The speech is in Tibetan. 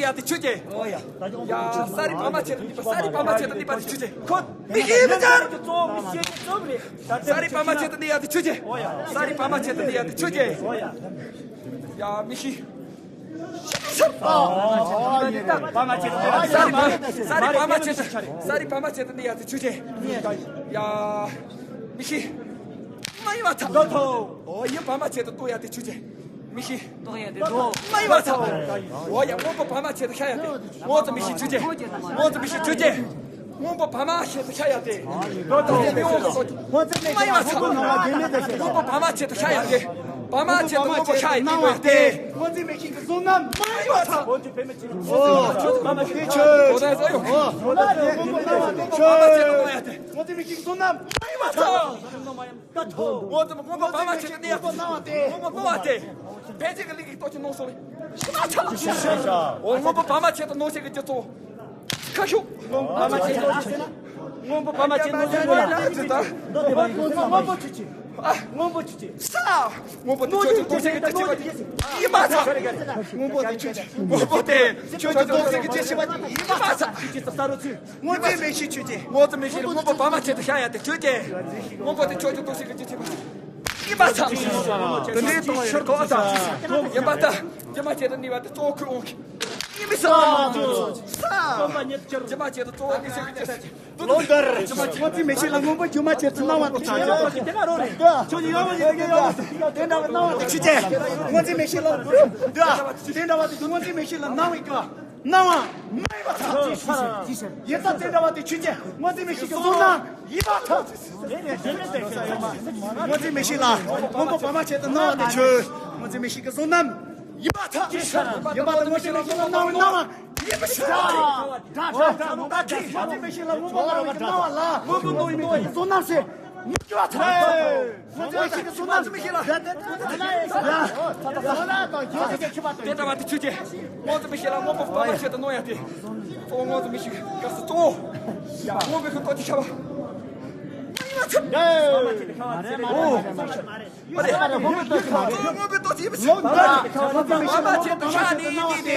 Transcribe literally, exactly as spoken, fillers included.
ཡ་དེ་ཁྱོད་ཀྱི། ཡ། ས་རི་བ་མ་ཆེད་དུ་གནས་པ། ས་རི་བ་མ་ཆེད་དུ་གནས་པ་དེ་ཁྱོད་ཀྱི། ཁོ་མི་ཤེས་མི་ཚར། ས་རི་བ་མ་ཆེད་དུ་གནས་ཡ་དེ་ཁྱོད་ཀྱི། ས་རི་བ་མ་ཆེད་དུ་གནས་ཡ་དེ་ཁྱོད་ཀྱི། ཡ། མི་ཤེས། ས་རི་བ། ས་རི་བ་མ་ཆེད་དུ། ས་རི་བ་མ་ཆེད་དུ་གནས་ཡ་དེ་ཁྱོད་ཀྱི། ཡ། མི་ཤེས། མ་ཡིན་པ་ཚ། ཨོ་ཡ། བ་མ་ཆེད་དུ་གཏོང་ཡ་དེ་ཁྱོད་ཀྱི། མི་ཤེས། གཏོང་ཡ་དེ་གཏོང་། མ་ཡིན་པ་ཚ། ཨོ་ཡ། སྔོན་པོ་བ་མ་ཆེད་དུ་ཤ་ཡ་དེ། སྔོན་ཚེ་མི་ཤེས་ཁྱོད་ཀྱི། སྔོན་ཚེ་མི་ཤེས་ཁྱོད་ཀྱི། སྔོན་པོ་བ་མ་ཆེད་དུ་ཤ་ཡ་དེ། མ་ཡིན་པ་ཚ། སྔོན་པོ་བ་མ་ཆེད་དུ་ཤ་ཡ་དེ། བ་མ་ཆེད་དུ་སྔོན་པོ་ཤ་ཡ་དེ། སྔོན་ཚེ་མི་ཤེས་ཀྱི་བསོད་ནམས། མ་ཡིན་པ་ཚ། ཨོ་དེ་ཆོས། སྔོན་པོ་བ་མ་ཆེད་དུ་སྔོན་པོ་ཤ་ཡ་དེ། སྔོན་ཚེ་མི་ཤེས་ཀྱི་བསོད་ནམས། མ་ཡིན་པ་ཚ། སྔོན་པོ་བ་མ་ཆེད་དུ་གནས་ཡ་དེ། སྔོན་པོ་སྨྲ་བ་དེ། ཕལ་ཆེར་གྱི་ལུགས་ཀྱི་ལྟོ་ཆུ་སྣང་སོང་བས། ཨོ། སྔོན་པོ་བ་མ་ཆེད་དུ་སྣང་ཤས་ཀྱི་རྒྱུ་ཚོགས། ཁ་ཤུགས། སྔོན་པོ་བ་མ་ཆེད་དུ། སྔོན་པོ་བ་མ་ཆེད་དུ་སྣང་ཤས་ལ། སྔོན་པོ་ཆུ་ཆེ། ཨ། སྔོན་པོ་ཆུ་ཆེ། ས། སྔོན་པོ་དེ་ཆོས་ཀྱི་སྟོང་ཆེན་གྱི་རྒྱུ་ཆེ་བ་དེ་ཡིན་པ་ཚ། སྔོན་པོ་དེ་ཆོས་ཀྱི། སྔོན་པོ་དེ་ཆོས་ཀྱི་སྟོང་ཆེན་གྱི་རྒྱུ་ཆེ་བ་དེ་ཡིན་པ་ཚ། ཆུ་ཆེ་ས་རུ་ཚུད། སྔོན་ཚེ་མི་ཤེས་ཁྱོད་ཀྱི། སྔོན་ཚེ་མི་ཤེས་ལ་སྔོན་པོ་བ་མ་ཆེད་དུ་ཤ་ཡ་དེ་ཁྱོད་ཀྱི། སྔོན་པོ་དེ་ཆོས་ཀྱི་སྟོང་ཆེན་གྱི་རྒྱུ་ཆེ་བ། ཡིན་པ་ཚ། དེ་འདྲའི་སྟོང་ཤོར་གོ་ཨ་ཚ། ཡིན་པ་ཚ། རྒྱུ་མ་ཆེད་དུ་གནས་པ་དེ་གཙོ་བོ་ཁོའི་དབང་གིས། ཡིན་པ་ཚ། ཚ། རྒྱུ་མ་ཆེད་དུ་གཙོ་བོ་གནས་ཤས་ཀྱི་རྒྱུ་ཆེ། ལོ་འདིར། སྔོན་ཚེ་མི་ཤེས་ལ་སྔོན་པོ་སྒྱུ་མ་ཆེད་དུ་སྣང་བ་དང་ཆ་ཆ། ཁྱོད་ཀྱི་ཡོང་བ་ཡིན་ཏེ་ཡོང་བ། དེ་འདྲ་བ་སྣང་བ་དེ་ཆུ་ཆེ། སྔོན་ཚེ་མི་ཤེས་ལ། འདི། དེ་འདྲ་བ་དེ་སྔོན་ཚེ་མི་ཤེས་ལ་སྣང་བའི་སྐབས། སྣང་བ་མ་ཡིན་པ་ཚ། ཡིན་ཙང་དེ་འདྲ་བ་དེ་ཆུ་ཆེ། སྔོན་ཚེ་མི་ཤེས་ཀྱི་བསོད་ནམས་ཡིན་པ་ཚ། སྔོན་ཚེ་མི་ཤེས་ལ་སྔོན་པོ་བ་མ་ཆེད་དུ་སྣང་བ་དེ་ཆོས། སྔོན་ཚེ་མི་ཤེས་ཀྱི་བསོད་ནམས་ཡིན་པ་ཚ། ཡིན་པ་དེ་སྔོན་ཚེ་མི་ཤེས་ལ་སྣང་བའི་སྣང་བ་ཡིན་པ་ཚ། སྔོན་ཚེ་མི་ཤེས་ལ་སྔོན་པོ་སྣང་བའི་སྣང་བ་ལ་སྔོན་པོ་སྣང་བའི་བསོད་ནམས་ཟེར། མི་སྐྱོ་བ་ཚ། སྔོན་ཚེ་མི་ཤེས་ཀྱི་བསོད་ནམས། དེ་འདྲ་བ་དེ་ཆུ་ཆེ། སྔོན་ཚེ་མི་ཤེས་ལ་སྔོན་པོ་བ་མ་ཆེད་དུ་སྣང་ཡ་དེ། གཙོ་བོ་སྔོན་ཚེ་མི་ཤེས་སྐབས་སུ་གཙོ་བོ། སྔོན་པོའི་ཁུ་ཏོག་ཅིག་ཤ་བ། ཨ་རེ། སྔོན་པོའི་ཏོག་ཅིག་ཡིན་པ་ཞིག་སྔོན་པོ་བ་མ་ཆེད་དུ་ཤ་ནི་ནི་ནི།